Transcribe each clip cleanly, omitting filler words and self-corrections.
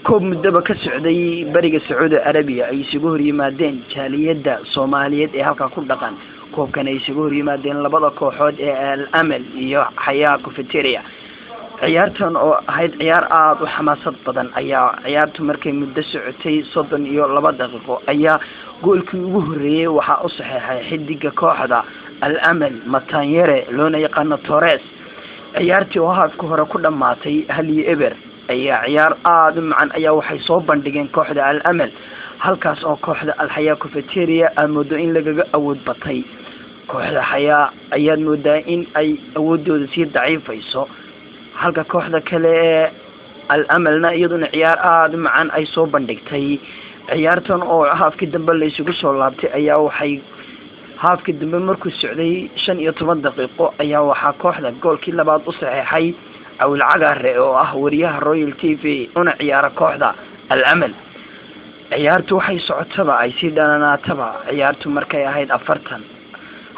Koob muddaba ka socday bariga Sacuudi Arabiya ay isugu horyimaadeen jaaliyadda Soomaaliyeed ee halkaa ku dhaqan. Koobkan ay isugu horyimaadeen labada kooxood ee Al Amal iyo Xayaa Cafeteria. Ciyaartan oo ahayd ciyaar aada u xamaasad badan ayaa ciyaartu markay muddo socotay 32 daqiiqo ayaa goolkii ugu horreeyey waxaa u saxeexay xidiga kooxda Al Amal, Matanyere loona yaqaano Torres. Ciyaartii oo haafka hore ku dhammaatay 1-0 ayaa ciyaar aada u macan ayaa waxay soo bandhigeen kooxda Al Amal, halkaas oo kooxda Alxayaa Cafeteria aad moodo in lagaga awood batay. Kooxda Xayaa ayaad moodaa in ay awoodooda sii daciifayso, halka kooxda kale ee Al Amalna iyaduna ciyaar aada u macan ay soo bandhigtay. Ciyaartan oo haafkii dambe la isugu soo laabtay ayaa waxay haafkii dambe markuu socday 15 daqiiqo ayaa waxaa kooxda goolkii labaad u saxeexay Cawil Cagaare oo ah wariyaha Royal TV una ciyaara kooxda Al Amal. Ciyaartu waxay socotaba ay sii dhananaataba, ciyaartu markay ahayd 40,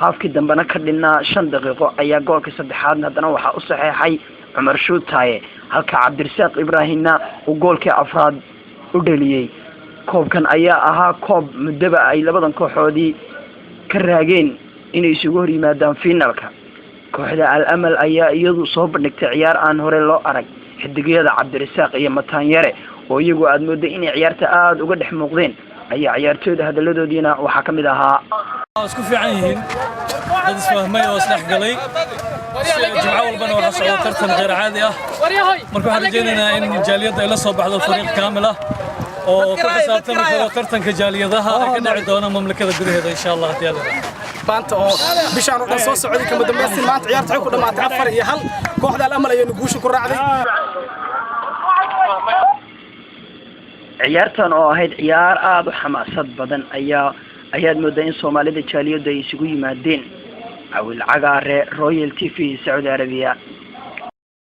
haafkii dambena ka dhinaa 5 daqiiqo, ayaa goolkii saddexaadna haddana waxaa u saxeexay Cumar Shuutaaye, halka Cabdirasaaq Ibraahimna uu goolkii afraad u dhaliyey. Koobkan ayaa ahaa koob muddaba ay labadan kooxoodii ka raageen inay isugu hor yimaadaan fiinalka. Kooxda Al Amal ayaa iyadu soo bandhigtay ciyaar aan hore loo arag. Xidigyada Cabdirasaaq iyo Mataanyare oo iyagu aada mooday inay ciyaarta aada uga dhex muuqdeen ayaa ciyaartooyda hadaladoodiina waxaa ka mid ahaa: Isku fiican yihiin, dad isfahmay oo isdhexgalay. Jimco walbana waxaa socda tartan qeyr caadi ah. Marka waxaan rajaynaynaa in jaaliyadda ay la soo baxdo fariiq kaamil ah oo ku xisaabtami karo tartanka jaaliyadaha ee ka dhici doona mamlakada gudaheeda, insha Allah, haddii Alla Maanta oo bishaan oo dhan soo socday, kama dambaystii maanta ciyaarta waxay ku dhamaatay 4-1. Kooxda Al Amal ayaynu guusha ku raacday. Ciyaartan oo ahayd ciyaar aada u xamaasad badan ayaad moodaa in Soomaalida jaaliyadda ay isugu yimaadeen. Cawil Cagaare, Royal TV, Sacuudi Arabiya.